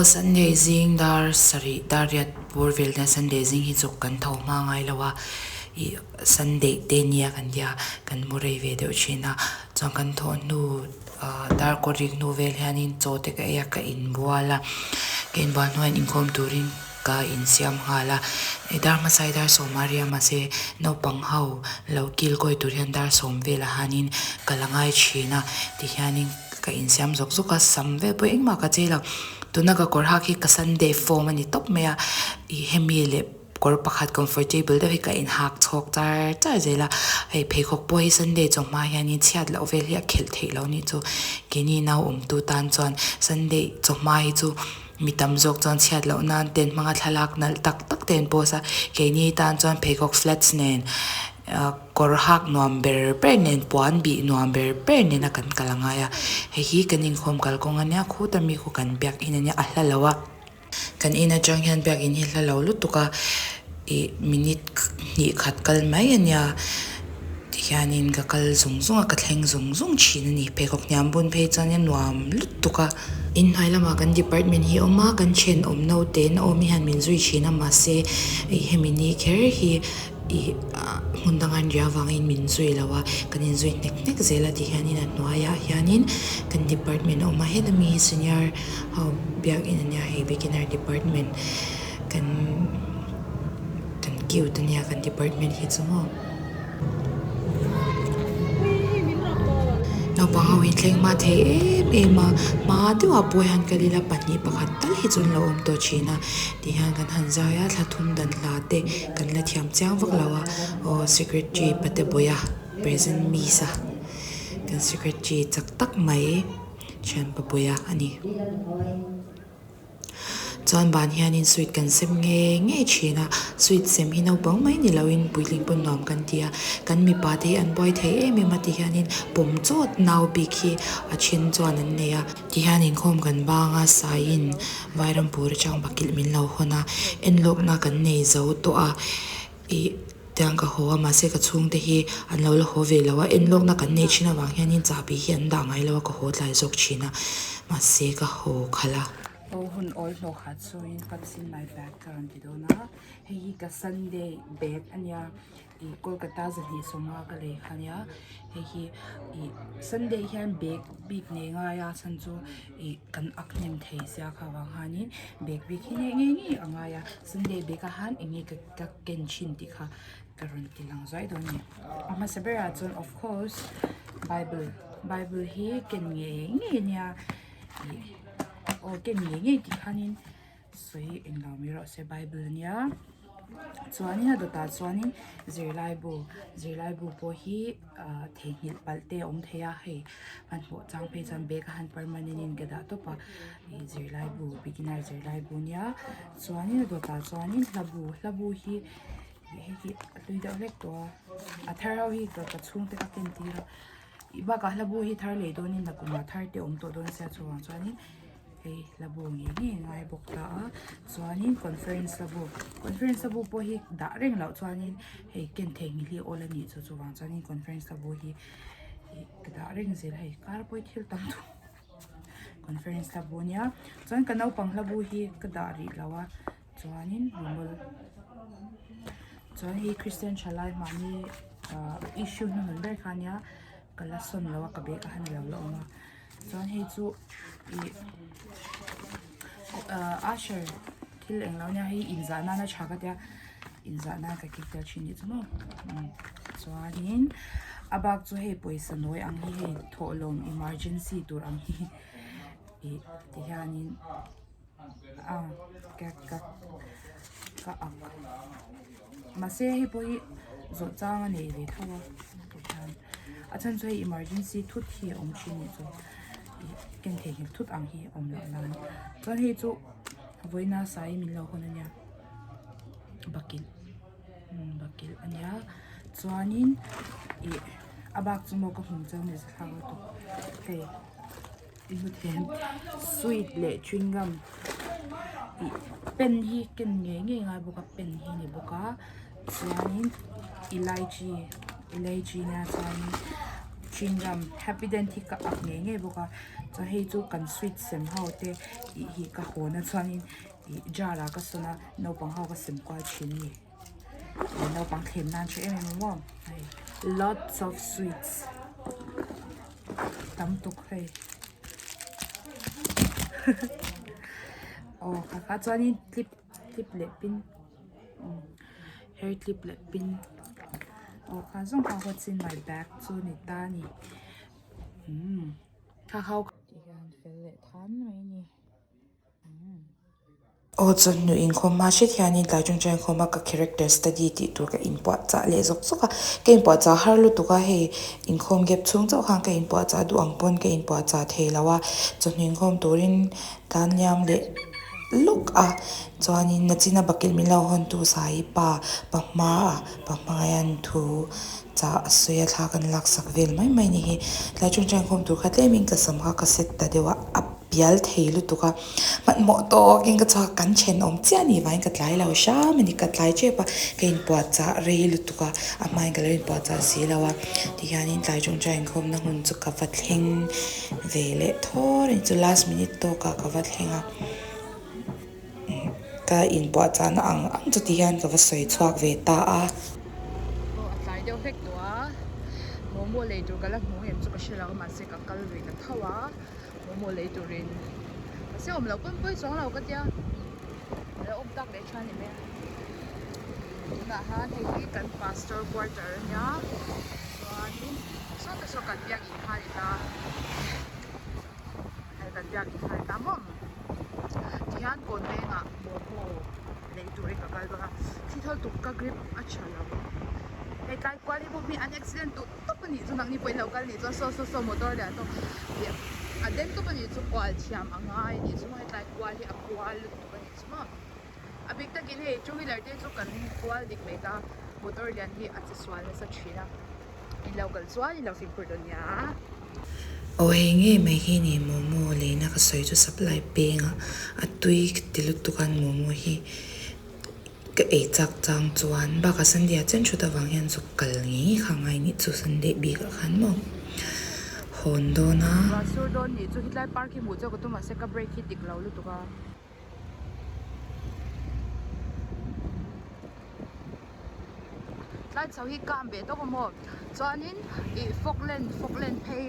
Sunday zing dar sarih dar riat bawr vel hian Sunday zing hi chu kan tho hma ngai lo a ih Sunday te nia kan tia kan mu rei ve deuh thin a chuan kan thawh hnu ah dar kaw rik hnu vel hianin chaw te ka ei a ka inbual a ka inbual hnuah hian inkhawm turin ka insiam nghal a dar hmasa hi dar sawm a ria mahse naupang ho lo kil kawi tur hian dar sawm velah hianin ka la ngai thin a tihianin. Ka insiam zawk zawk a, sam vel pawh engmah ka chei lo. Tuna ka kawr hak hi ka Sunday form a ni tawp mai a, ih hemi leh kawr pakhat comfortable deuh hi ka inhak chhawk char char zel a. Hei pheikhawk pawh hi Sunday chawhma hianin chhiat loh vel hi a khelh theih loh anih chu. Keini nau awmtu tan chuan Sunday chawhma hi chu mi tam zawk chuan chhiat loh nan ten hmanga thlalak nalh tak tak te an post a. Keini tan chuan pheikhawk flats nen Kawr hak nuam ber ber nen puan bih nuam ber ber nena kan kal a ngai a, hei hi kan inkhawm kalkawng a nia khuta mi khu kan biakin a nia a hla lo a, kan in atang hian biakin hi hla lo lutuk a ih minute hnih khat kal mai a nia tihianin ka kal zung zung a ka thleng zung zung thin a ni pheikhawk hniam bun phei chuan in nuam lutuk a. Inhnuai lamah kan department hi a awm a kan thenawm naute na awm hian min zui thin a mahse ih hemi ni kher hi. Ih ah hmun danga an riah avangin min zui lo a, kan inzui hnek hnek zel a tihianin a hnuaiah hianin kan department a awm a heta mi hi senior ho biakin a nia hei beginner department kan kan cute a nia kan department hi chu maw. Naupang ho hi thleng hma thei em em a, hma deuhah pawh hian kal ila pahnih pakhat tal hi chu an lo awm tawh thin a tihian kan han zai a thla thum dan hla te. Kan la thiam chiang vak lo a, aw secretary pate bawia present miss a kan secretary chak tak mai thianpa bawia a ni. Chuan ban hianin sweet kan sem ngei ngei thin a, sweet sem hi naupang mai ni loin puitling pawn nuam kan ti a, kan mipa te hi an buai thei em em a ti hianin pawm chawt nau bik hi a then chuan an nei a. Tihian inkhawm kan bang a, saiin Vairampur atang bakilh min lo hawn a, enlawkna kan nei zo tawh a, ih tiang ka haw a mahse ka chhungte hi an lo la haw ve lo a, enlawkna kan neih thin avang hianin chahbi hi an dah ngai lo a ka haw tlai zawk thin a, mahse ka haw khalh a. Aw hun awl hlawh khat sawiin what's in my bag ka rawn ti dawn a, hei hi ka Sunday bag a nia. Ih Kolkata zahnih sawma ka lei kha nia hei hi ih Sunday hian bag bik nei ngai a chhan chu ih kan ak hnem thei sia kha vang hianin bag bik hi ngei ngei ngei a ngai a Sunday bag ah khan eng nge ka ka ken thin tih kha ka rawn ti lang zuai dawn a ni a hmasa berah chuan of course bible bible hi ken ngei ngei ania ih aw ken ngei ngei tih khanin. Sawi englo mai rawh se bible ania chuanin a dawtah chuanin zirlai bu zirlai bu pawh hi ah theihnghilh palh te a awm thei a hei hmanhmawh chang phei chuan bag a han permanent in ka dah tawp a ih zirlai bu beginner zirlai bu ania chuanin a dawtah chuanin hla bu hla bu hi hei hi a hlui deuh hlek tawh a a thar ho hi ka chhungte ka ken tir a ih bakah hla bu hi thar lei dawnin nakumah thar te a awm tawh dawn sia chuvang chuanin. Hei hla bu ngei ngei a ngai bawk ta a chuanin conference hla bu conference hla bu pawh hi dah reng loh chuanin hei ken thei ngil hi awl a nih chu chuvang chuanin conference hla bu hi ih ka dah reng zel a hei kar pawh hi thil tam thum conference hla bu ania chuan ka naupang hla bu hi ka dah rih lo a chuanin rimawlh chuan hei christian thalai mahni ah issue hnuhnun ber kha ania ka la sawn lo a ka bag ah hian a lo la awm a. Chuan hei chu ih ahh usher thil englo ania hei inzah nana tha ka tia inzah nan ka kik tel thin tih chu maw chuanin a bak chu hei pawisa nawi ang hi hei thawhlawm emergency tur ang hi ih ti hianin a ka ka ka ak mahse hei pawh hi zawh chang a nei ve tho a tikhian a chhan chu hei emergency thut hi a awm thin anih chu ih ken theihnghilh thut ang hi a awm loh nan chuan hei chu vawiina sai min lo hawn ania bakilh umm bakilh ania chuanin ih a bak chu maw ka hmu chang ni zathlak lutuk hei. Sweet leh chewing gum ih pen hi ken ngei ngei ngai bawk a pen hi a ni bawk a chuanin elaichi elaichi nia chuanin. Chewing gum happydent hi ka ak ngei ngei bawk a chuan hei chu kan sweet sem ho te ih hi ka hawn a chuanin ih jar ah ka sawn a naupang ho ka sem kual thin a ni ih naupang thlem nan tha em em a maw hei lots of sweets tam tuk hei aw kha kha chuanin clip clip leh pin hair clip leh pin aw kha zawng kha what's in my bag chu ni ta a ni umm kha ho ti hian fel leh than mai a ni umm. Aw chawhnu inkhawm hma hret hianin tlai tawngtai inkhawm a ka character study tih tur ka inpuah chah leh zawk zawk a ka inpuah chah har lutuk a hei inkhawm gap chhung chauh khan ka inpuah chah duh ang pawn ka inpuah chah thei lo a chawhnu inkhawm turin tan liam leh lawk a chuanin nachina bakilh min lo hawn tu sai pa pa hma ah pa hmangaihan thu chah a sawi a thla kan laksak vel mai mai ni hi tlai tawngtai inkhawm tur kha tlemin ka sam kha ka set ta deuh a a bial thei lutuk a hmanhmawh tawkin ka chhuak kan thenawm chiah a nih vangin ka tlai lo hram a ni ka tlai tep a ka inpuah chah rei lutuk a a hmain ka lo inpuah chah si lo a tihianin tlai tawngtai inkhawmna hun chu ka va thleng ve leh thawr a ni chu last minute tawkah ka va thleng a ka inpuah chahna ang ang chu ti hian ka va sawi chhuak ve ta a. Aw a tlai deuh hlek tawh a momo lei tur ka la hmu em chu ka hre lo a mahse ka kal lui ta tho a momo lei turin mahse awm loh pawn pawi chuang lo ka tia a lo awm tak leh tha ni mai a tunah han hei hi kan pastor quarter a nia chuanin sawtah saw kan biak in kha a ni ta hei kan biak in kha a ni ta maw tihian kawn vengah momo lei turin ka kal bawk a thli thawl tuk ka grip a tha lo hei tlai kual hi pawh mi an accident duh tawp a nih chu nangni pawhin lo kal nih chuan saw saw saw motor leh tawp ih a den tawp a nih chu kual thiam a ngai a nih chu maw hetlai kual hi a kual lutuk a nih chu maw a bik takin hei two wheeler te chu kan kual dik mai ta motor lian hi a che sual nasa thin a in lo kal chuan in lo fimkhur dawn nia. Aw hei ngei mai hi ni momo leina ka sawi chu supply peng a a tui ka ti lutuk a momo hi. Ka ei chak chang chuan bakah Sunday ah chen thut avang hian zuk kal ngei ngei kha ngai nih chu Sunday bikah khan maw hawn dawn a. Ruah sur dawn nih chu hetlai park hi hmuh chu ka tum mahse ka brake hi dik lo lutuk a. Tlai chho hi kam ve tawp a maw chuanin ih Falkland Falkland phei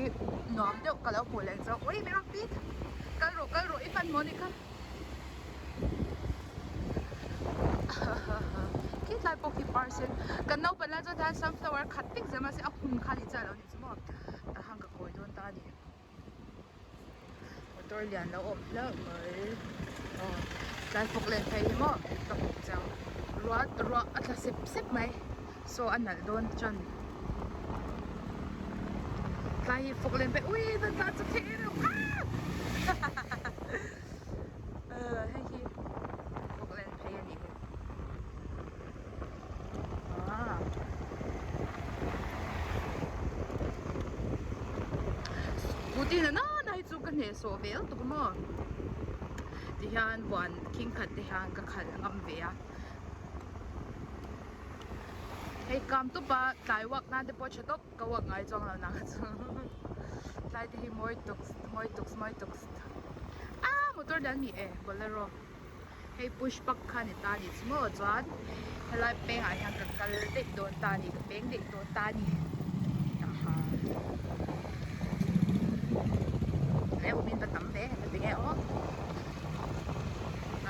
nuam deuh ka lo hmuh leh ang chuan ui mi rawn pit kal rawh kal rawh i hmanhmawh a nih kha. Khi tlai pawh khi par sen kan naupang lai chuan tihian sunflower khat vek zel mahse a hun kha a ni chiah lo a nih chu maw tah khan ka kawi dawn ta a ni motor lian lo awm hlauh mai aw tlai fawk len phei hi maw ka hmu chiang ruah ruah a tla sep sep mai saw a nalh dawn chuan tlai hi fawk len phei ui dan tah chu thei em em ah. Hei hi Falkland phei a nih hi ah scooty na nana hi chu ka hnehsawh ve lutuk a maw tihian huan khing khat te hian ka khalh ngam ve a hei kam tawp a tlai walk nan te pawh a tha tawp ka walk ngai chuang lo nang chu tlai te hi mawi tuk mawi tuk mawi tuk. Ah motor lian mi e bolero hei push pak kha ni ta ni chu maw chuan helai pengah hian ka kal daih dawn ta a ni ka peng daih dawn ta a ni aha he awm in va tam ve heng ti nge aw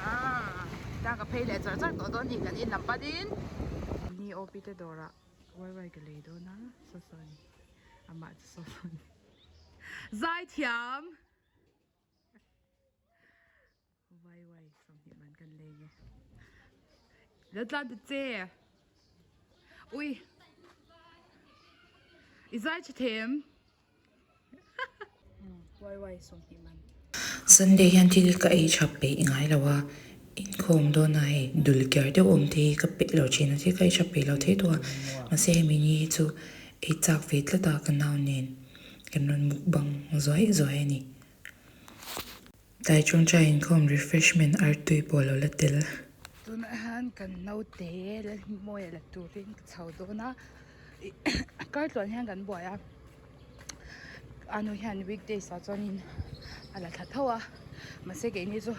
ah ta ka phei leh char char tawh dawn ni kan in lam panin ni OP te dawrah wai wai ka lei dawn a saw saw a ni amah chu saw saw a ni. Zaithiam Vai vai 20 man kan lei nge Lo tlan ta che Ui I zai tha them Vai vai 20 man Sunday hian thil ka ei tha peih ngai lo a inkhawm dawn a hei dul kiar deuh awm te hi ka peih lo thin a thil ka ei tha peih lo thei tawh a mahse hemi ni hi chu ei chak ve tlat a ka nau nen kan rawn mukbang zuai zuai a ni. Tlai tawngtai inkhawm refreshment artui pawh a lo la tel. Tunah hian kan naute Lalhmawia la turin ka chho dawn a kar tluan hian kan buai a. Anu hian weekdays ah chuanin a la thla tho a mahse keini chu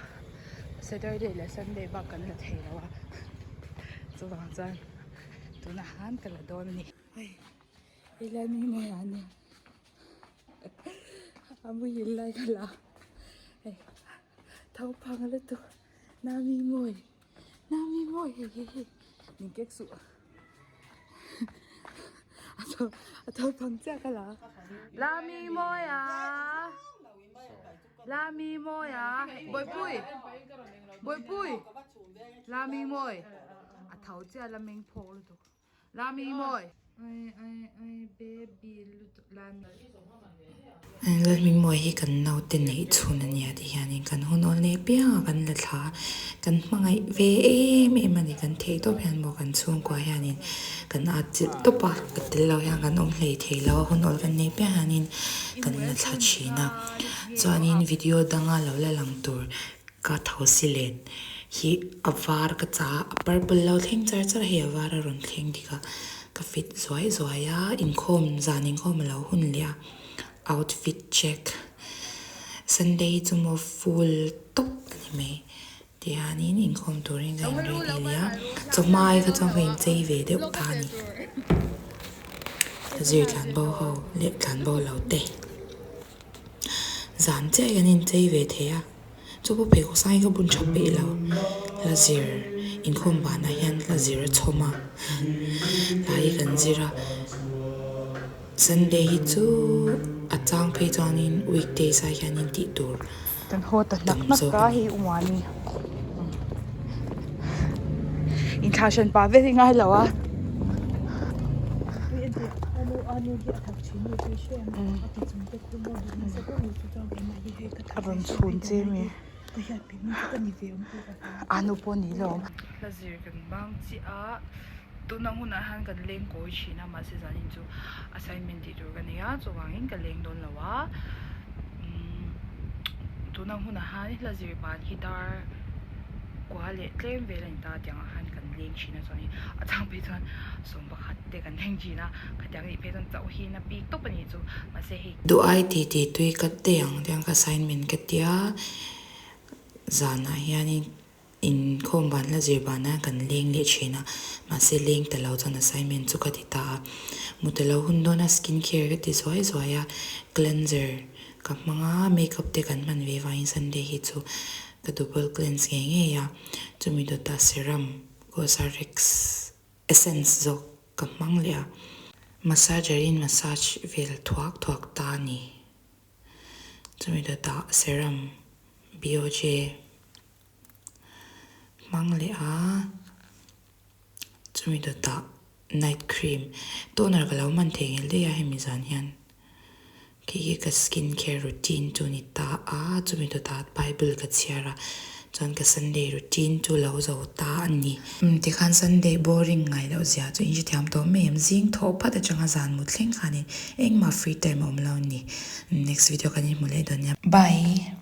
Saturday leh Sunday bak kan la thei lo a chuvang chuan tunah khan ka la dawn a ni. Hei helai mi mawi ah nia a muhil lai ka la hei tho phang lutuk nami mawi nami mawi hei hei hei min kek suh a tho a tho phang chiah ka la lami mawi ah lami mawi ah bawihpui bawihpui lami mawi a tho chiah la meng phawk lutuk. Lami mawi. Ai ai ai baby lutuk Lami. Lalhmingmawi hi kan naute neih chhun a nia ti hianin kan hun awl nei piang a kan la thla a, kan hmangaih ve em em a ni kan theih tawp hian maw kan chhungkua hianin kan at chilh tawp a, a tel lo hian kan awm hlei thei lo a hun awl kan nei piang hianin kan la thla thin a, chuanin video danga lo la lang tur Ka tho si len hi a var ka cha a purple lo thleng char char a hei a var a rawn thleng dik a ka fit zuai zuai a inkhawm zan inkhawm a lo hun leh a outfit check Sunday chu maw full tawp a ni mai tihianin inkhawm turin ka in ready leh a chawhmai kha chuan ka inchei ve deuh ta a ni zir tlanbo ho leh tlanbo lo te. Zan chiah hian inchei ve thei a, chu pawh pheikhawk sang hi ka bun tha peih lo, hla zir inkhawm banah hian hla zir a chhawm a, hla hi kan zir a, Sunday hi chu a chang phei chuanin weekdays ah hianin tih tur Kan haw ta hnak tam hnak zawk a a ni. hei umuani inthlah hran pah vel hi ngai lo a. A rawn chhun che mi anu pawh ni lo. Hla zir kan bang chiah a tuna hunah hian kan leng kawi thin a mahse zanin chu assignment tih tur ka nei a chuvangin ka leng dawn lo a umm tuna hunah hian hla zir ban hi dar kua leh tlem vel a ni ta tiang ah khan kan leng thin a chuanin a chang phei chuan sawm pakhat te kan leng thin a khatiang nih phei chuan chauh hi na bik tawp a nih chu mahse hei. Duh ai ti ti tui ka teh ang tiang ka assignment ka tia zanah hianin Inkhawm ban la zir banah kan leng leh thin a, mahse leng ta lo chuan assignment chu ka ti ta a. Mu ta lo hun dawn a skin care ka ti zuai zuai a, cleanser ka hmang a, makeup te kan hman ve vangin Sunday hi chu ka double cleanse ngei ngei a, chumi dawtah serum, Cosrx essence zawk ka hmang leh a. Massager in massage vel thuak thuak ta a ni. Chumi dawtah serum, BOJ. Hmang leh a chumi dawtah night cream toner ka lo hman thei ngel daih a hemi zan hian khi hi ka skin care routine chu ni ta a chumi dawtah bible ka chhiar a chuan ka sunday routine chu lo zo ta a ni. Tikhan sunday boring ngai loh zia chu in hrethiam tawh mai em zing thawh phat atanga zan mut thleng khanin engmah free time a awm lo a ni next video kan inhmu leh dawn nia bye.